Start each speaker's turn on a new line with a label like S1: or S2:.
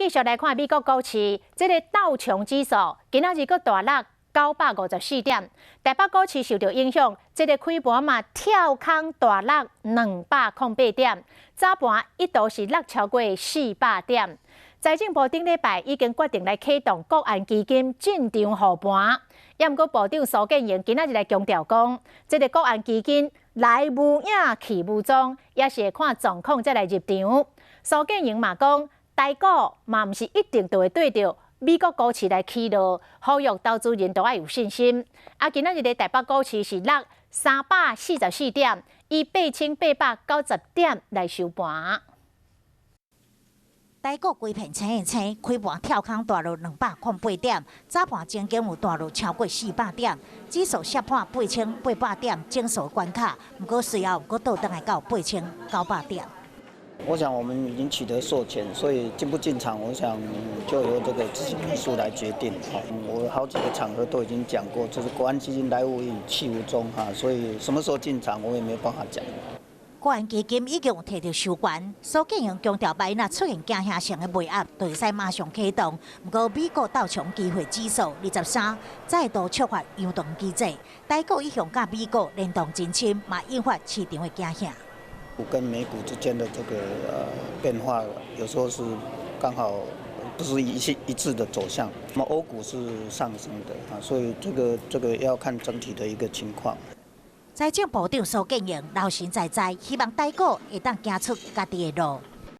S1: 繼續來看美國股市，這个道瓊指數今仔日閣大落954點，台北股市受著影響，這个開盤嘛跳空大落208點，早盤一度是落超過400點。財政部頂禮拜已經決定來啟動國安基金進場護盤，也毋過部長蘇建榮今仔日來強調講，這个國安基金來無影去無蹤，也是會看狀況才來入場。蘇建榮嘛講，台股嘛毋是一定就會綴著美國股市來起落，呼籲投資人都愛有信心。啊，今仔日的台北股市是落344點，以8890點來收盤。
S2: 台股規片青的青，開盤跳空大落208點，早盤曾經有大落超過400點，指數摔破8800點整數關卡，毋過隨後閣倒轉來到8900點。
S3: 我想我們已經取得授權，所以進不進場，我想就由這個執行秘書來決定。我好幾個場合都已經講過，就是國安基金來無影去無蹤哈，所以什麼時候進場，我也沒有辦法講。
S2: 國安基金已經有提著授權，蘇建榮強調，萬一若出現驚嚇性的賣壓，就會使馬上啟動。毋過美國道瓊期貨指數23再度觸發揚動機制，台股一向佮美國聯動真深，嘛引發市場的驚嚇。
S3: 跟美股之間的這個變化，有時候是剛好不是一致的走向。那麼歐股是上升的啊，所以這個要看整體的一個情況。
S2: 財政部長蘇建榮老神在在，希望台股會當行出家己的路。